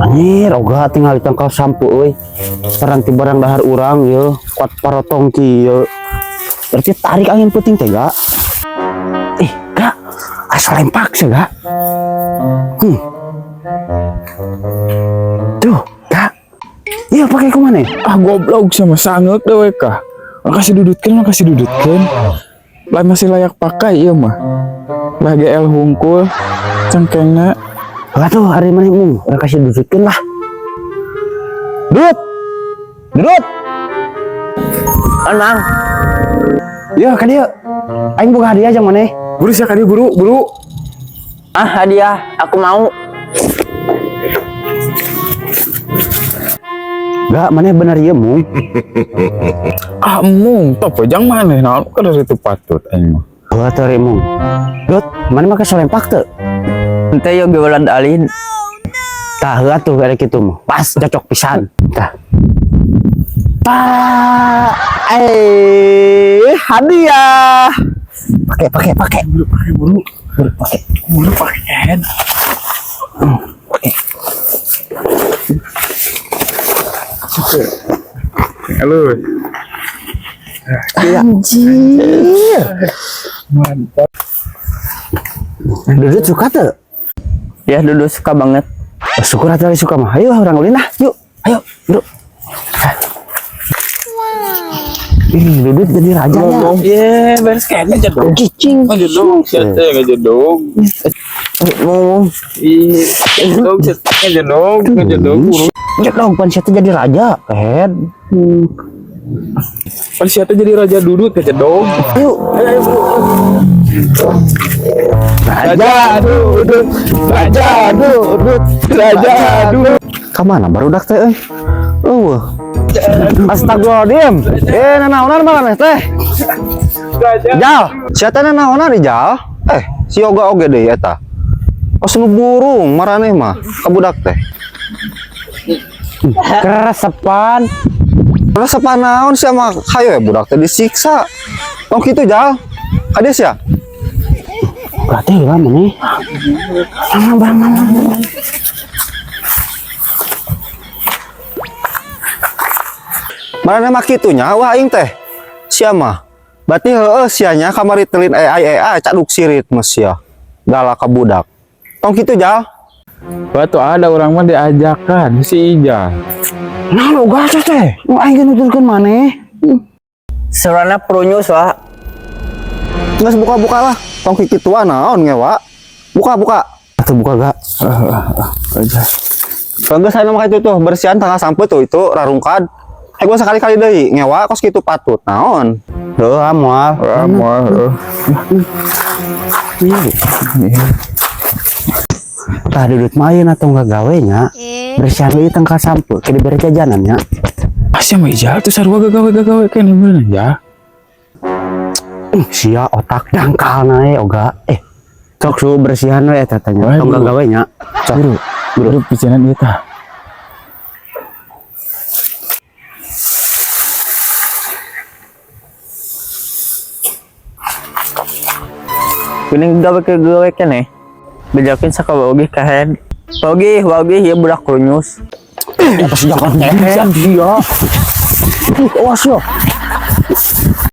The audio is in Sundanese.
Anjir, oga tinggal tangkal sampo euy. Terang ti barang dahar urang ye, kuat parotong kieu. Berarti tarik angin puting teh ga? Ih, ga. Asal lempak sih ga. Tuh, ga. Iya pakai kumana? Ah goblok sama sangeuk deh we kah. Makasih dudutkeun, makasih dudutkeun. Lah masih layak pakai ieu mah. Lah GL hungkul cengkengna. Lah tuh hari mana mung, urang kasih dudutkeun lah. Dudut. Dudut. Anang. Ya, ka dieu. Aing boga hadiah jang maneh. Buru sia ka dieu buru, buru. Ah hadiah, aku mau. Gak, maneh bener ieu mung. Ah mung top we jang maneh naon kada itu patut aing mah. Heuh teh mung. Dut, maneh make salempak teu? Ente yo gewalad alin. Tah heuh atuh kada kitu mah. Pas cocok pisan. Tah. Tah, eh hadiah. Pakai, pakai, pakai. Buru pakai buru. Buru pakai. Buru pakai. Pakai. Halo. Anjir. Mantap. Dudut suka tuh? Ya Dudut suka banget. Oh, syukur atuh suka mah. Ayo urang ulin lah, yuk. Ayo, bro. Ih, Dudut jadi rajanya. Ye, beres kayaknya jedog. Cicing. Ngejedog, sia teh ngejedog. Mau Ih, jedog, sia teh ngejedog, ngejedog buru. Jedog pan sia teh jadi raja. Kehed. Pan sia teh jadi raja dudut ngejedog. Ayo. Ayo, buru. Raja Dudut, raja Dudut, raja dudut. Kamana barudak teh euy? Eueuh. Astagfirullahaladzim. Eh, nanaonan malah teh. Raja. Jal, sia teh nanaonan Jal? Eh, si Yoga oge deui eta. Kos nu burung maraneh mah ka budak teh. Keresepan. Keresepan naon sia mah hayo ya budak teh disiksa. Tong kitu Jal. Kadieu sia. Berarti lah maneh. Bang, bang, bang, bang. Maraneh mah kitu nya wah aing teh. Sia mah. Berarti heueuh sia nya kamari telin AI AI caduk sirit mah sia. Galak ka budak. Tong kitu Jal. Batu ada orang mah diajakan si Ijal. Nah, lu gak teh. Nu aing ge nuturkeun maneh. Serana perunyus wah. Geus buka-buka lah. Tong kikituan naon ngewa. Buka-buka. Atuh buka gak? Aja. Bagus saya mah itu tuh bersihan tanggal sampai tuh itu rarungkad. Eh gua sekali-kali deui ngewa kos kitu patut naon. Heuh moal. Ah, moal heuh. Tah dudut mah ayeuna tong gagawe nya. Bersihan deui tangkal sampeu ke dibere jajanan nya. Ah, sia mah Ijal tuh sarua gagawe-gagawe keneh bener ya. Sia otak dangkal nae oga. Eh, sok su bersihan we eta teh nya. Wah, Tong buru. gagawe nya. Sok. Buru, buru picenan ieu tah. Kuning gawe ke gawe keneh. Bejakeun sakawaugih ka head. Wagih, wagih ieu budak krunyus. Apa sih jangan sia. Awas ya.